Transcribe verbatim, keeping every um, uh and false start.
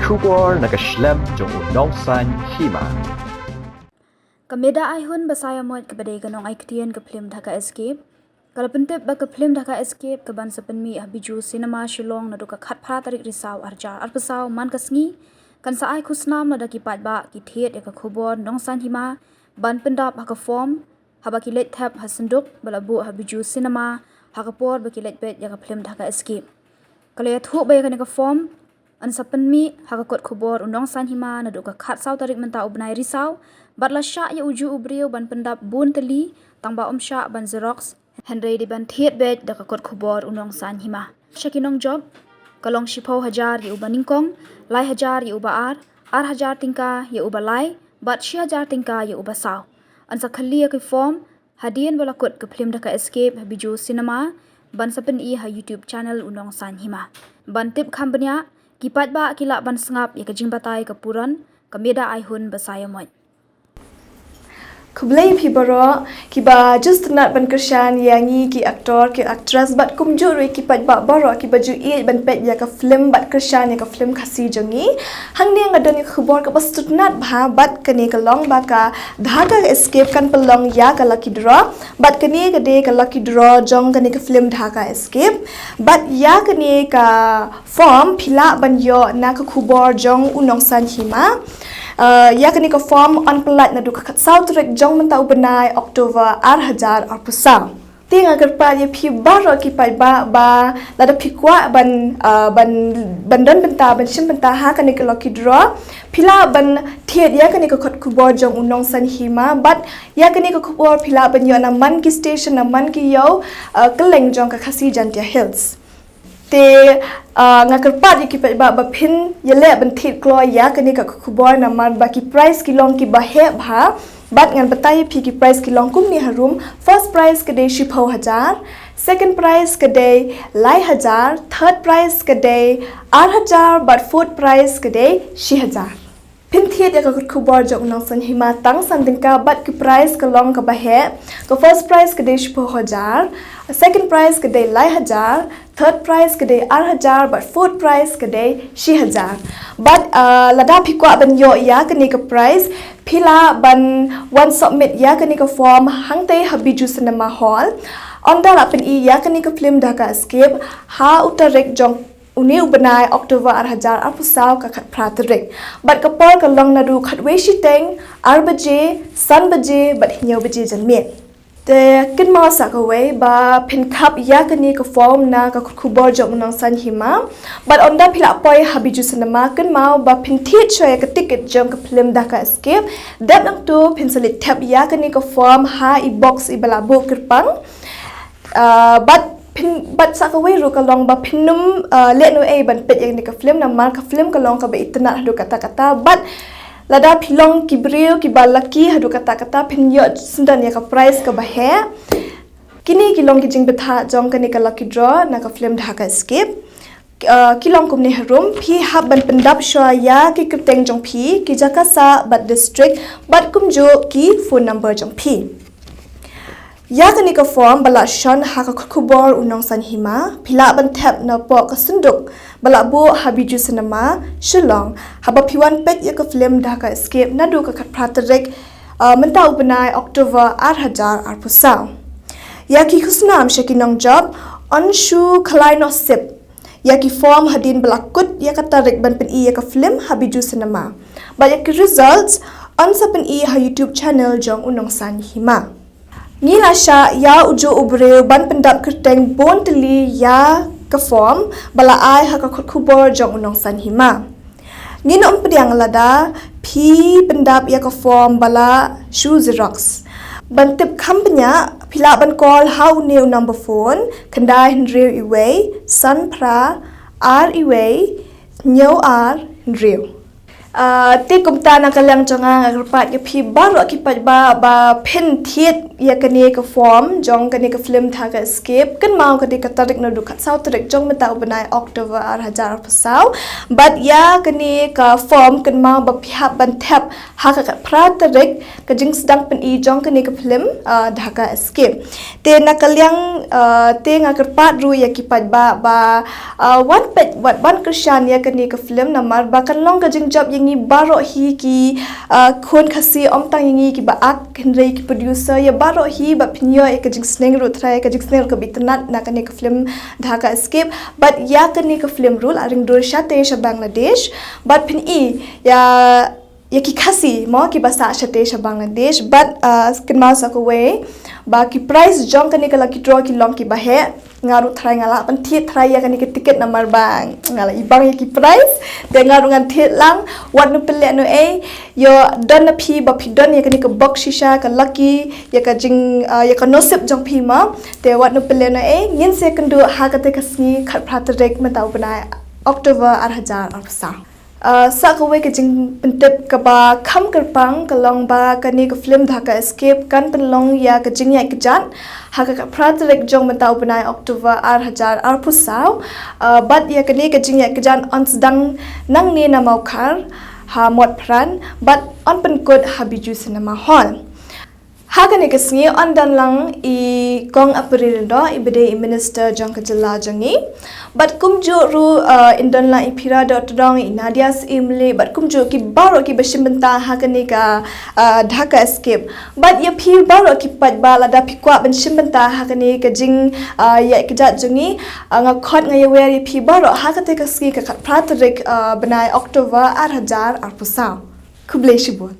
Khubor na ka shlem jong u nongsaiñ hima. Ka Meda Aihun Basaiawmoit kaba dei ka nongai ktien ka phlim Dhaka Escape ka la pyntip ba ka phlim Dhaka Escape kaban sa pynmih ha Bijou Cinema Shillong naduh ka khatphra tarik Risaw arhajar arphew saw man ka sngi kan sa ai khusnam lada ki paidbah ki thied ïa ka khubor nongsaiñ hima ban pyndap ha ka form haba ki leit thep ha synduk ba la buh ha Bijou Cinema ha ka por ba ki leit peit ïa ka phlim Dhaka Escape. Ka la ïathuh ba ïa kane ka form yn sa pynmih ha ka kot khubor u nongsaiñ hima naduh ka khatsaw tarik mynta u bnai Risaw bad la shah ïa ujuh u briew ban pyndap bun tylli tang ba ym shah ban xerox hynrei dei ban thied beit da ka kot khubor u nongsaiñ hima. Sha ki nongjop ka long shiphew hajar ïa uba nyngkong, lai hajar ïa uba ar, ar hajar tyngka ïa uba lai bad shi hajar tyngka ïa uba saw. Yn sa khylli ïa ki form hadien ba la kut ka phlim Dhaka Escape ha Bijou Cinema ban sa pyni ha YouTube channel u nongsaiñ hima. Ban tip kham bniah ki paidbah ki lah ban sngap ïa ka jingbatai ka puron ka Meda Aihun Basaiawmoit. Khublei phi baroh kiba ju sngewtynnat ban kyrshan ïa ngi ki actor ki actress bad kumjuh ruh ki paidbah baroh kiba ju ïeit ban peit ïa ka phlim bad kyrshan ïa ka phlim Khasi jong ngi. Hangne nga don ïa ka khubor kaba sngewtynnat bha bad kane ka long ba ka Dhaka Escape kan pynlong ïa ka lucky draw bad kane ka dei ka lucky draw jong kane ka phlim Dhaka Escape bad ïa kane ka form phi lah ban ïoh na ka khubor jong u nongsaiñ hima. Uh, ïa kane ka form yn pyllait naduh ka khatsaw tarik jong mynta u bnai October arhajar arphew saw. Te nga kyrpad ïa phi baroh ki paidbah ba lada phi kwah ban, uh, ban, ban don bynta ban shim bynta ha kane ka lucky draw phi lah ban thied ïa kane ka kot khubor jong u nongsaiñ hima bad ïa kane ka khubor phi lah ban ïoh na man ki station na man ki ïew, uh, kylleng jong ka Khasi Jaintia Hills. Te, uh, nga kyrpad ïa ki paidbah ba phin ïaleh ban thied kloi ïa kane ka khubor namar ba ki prize ki long kiba heh bha. Bad ngan batai ïa phi ki prize ki long kumne harum. First prize ka dei shiphew hajar, second prize ka dei lai hajar, third prize ka dei ar hajar bad fourth prize ka dei shi hajar. Phin thied ïa ka kot khubor jong u nongsaiñ hima tang san tyngka bad ki prize ka long kaba heh. Ka first prize ka dei shiphew hajar, second prize ka dei lai hajar, third prize ka dei ar hajar bad fourth prize ka dei shi hajar. Bad, uh, lada phi kwah ban ïoh ïa kane ka prize phi lah ban wan submit ïa kane ka form hangtei ha Bijou Cinema Hall. Ynda la pyni ïa kane ka phlim Dhaka Escape ha u tarik jong une u bnai October arhajar arphew saw ka khatphra tarik. Bad ka por ka long naduh khatwei shiteng, ar baje, san baje bad hynñiew baje janmiet. Te kynmaw sa kawei ba phin khap ïa kane ka form na ka kot khubor jong u nongsaiñ hima. Bad ynda phi lah poi ha Bijou Cinema kynmaw ba phin thied shuwa ïa ka ticket jong ka phlim Dhaka Escape. Dep nangta phin sa leit thep ïa kane ka form ha i box iba la buh kyrpang. Uh, bad phin, bad sa kawei ruh ka long ba phin ym, uh, leh noh ei ban peit ïa kane ka phlim namar ka phlim ka long kaba itynnad haduh katta katta bad lada phi long ki briew kiba lucky haduh katta katta phin ïoh syndon ïa ka prize kaba heh. Kine ki long ki jingbthah jong kane ka lucky draw na ka phlim Dhaka Escape. Uh, ki long kumne harum, phi hap ban pyndap shuwa ïa ki kyrteng jong phi, ki jaka sah bad district bad kumjuh ki phone number jong phi. Ïa kane ka form ba la shon ha ka kot khubor u nongsaiñ hima phi lah ban thep napoh ka synduk ba la buh ha Bijou Cinema Shillong haba phi wan peit ïa ka phlim Dhaka Escape naduh ka khatphra tarik, uh, mynta u bnai October arhajar arphew saw. Ïa ki khusnam sha ki nongjop yn shu khlaiñ noh sip ïa ki form hadien ba la kut ïa ka tarik ban pyni ïa ka phlim ha Bijou Cinema. Bad ïa ki results yn sa pyni ha YouTube channel jong u nongsaiñ hima. Ngi la shah ïa ujuh u briew ban pyndap kyrteng bun tylli ïa ka form ba la ai ha ka kot khubor jong u nongsaiñ hima. Ngin ym pdiang lada phi pyndap ïa ka form ba la shu xerox. Ban tip kham bniah phi lah ban call ha une u number phone khyndai hynriew iwei san phra ar iwei hynñiew ar hynriew. Ah, te kumta na ka liang jong nga nga kyrpad ïa phi baroh ki paidbah ba phin thied ïa kane ka form jong kane ka film Dhaka Escape, kynmaw kane ka tarik naduh khatsaw tarik jong mynta u bnai October ar hajar arphew saw. Bad ïa kane ka form kynmaw ba phi hap ban thep ha ka khatphra tarik, ka jingsdang pyni jong kane ka film, ah, Dhaka Escape. Te na ka liang, ah, te nga kyrpad ruh ïa ki paidbah ba, ah, wan peit, wat ban kyrshan ïa kane ka film namar ba kan long ka jingjop ïa ngi baroh hi ki, ah, khun Khasi, ym tang ïa ngi kiba act hynrei ki producer, ïa baroh hi, ba phin ïoh ïa ka jingsneng ruh trai, ka jingsneng ruh kaba itynnad na kane ka film Dhaka Escape. Bad ïa kane ka film ruh la ring dur shatei sha Bangladesh. Bad phin i ïa ïa ki Khasi mo kiba sah shatei sha Bangladesh. Bad, ah, kynmaw sa kawei ba ki prize jong kane ka lucky draw ki long kiba heh. Nga ruh trai nga lah ban thied trai ïa kane ka ticket namar ba nga la ibang ïa ki prize. Te nga ruh ngan thied lang, wat nu pynleh nu ei. Ïoh don na phi ba phi don ïa kane ka box shisha ka lucky, ïa ka jing, ah, ïa ka nosip jong phi mo. Te wat nu pynleh nu ei, ngin sa ïakynduh ha kata ka sngi khatphra tarik mynta u bnai October ar hajar arphew saw. Ah, sa kawei ka jingpyntip kaba kham kyrpang ka long ba kane ka film Dhaka Escape kan pynlong ïa ka jingïaid kjat ha ka khatphra tarik jong mynta u bnai October ar hajar arphew saw. Ah, bad ïa kane ka jingïaid kjat yn sdang nangne na Mawkhar ha Motphran bad yn pynkut ha Bijou Cinema Hall. Ha kane ka sngi yn don lang i Kong Ampareen Lyngdoh iba dei i minister jong ka jylla jong ngi. Bad kumjuh ruh, ah, yn don lang i Phira Dohtdong, i Nadia Syiemlieh, bad kumjuh ki baroh kiba shim bynta ha kane ka, ah, Dhaka Escape. Bad ïa phi baroh ki paidbah lada phi kwah ban shim bynta ha kane ka jing, ah, ïaid kjat jong ngi, ah, nga khot nga ïawer ïa phi baroh ha kata ka sngi ka khatphra tarik, ah, bnai October ar hajar arphew saw. Khublei shibun.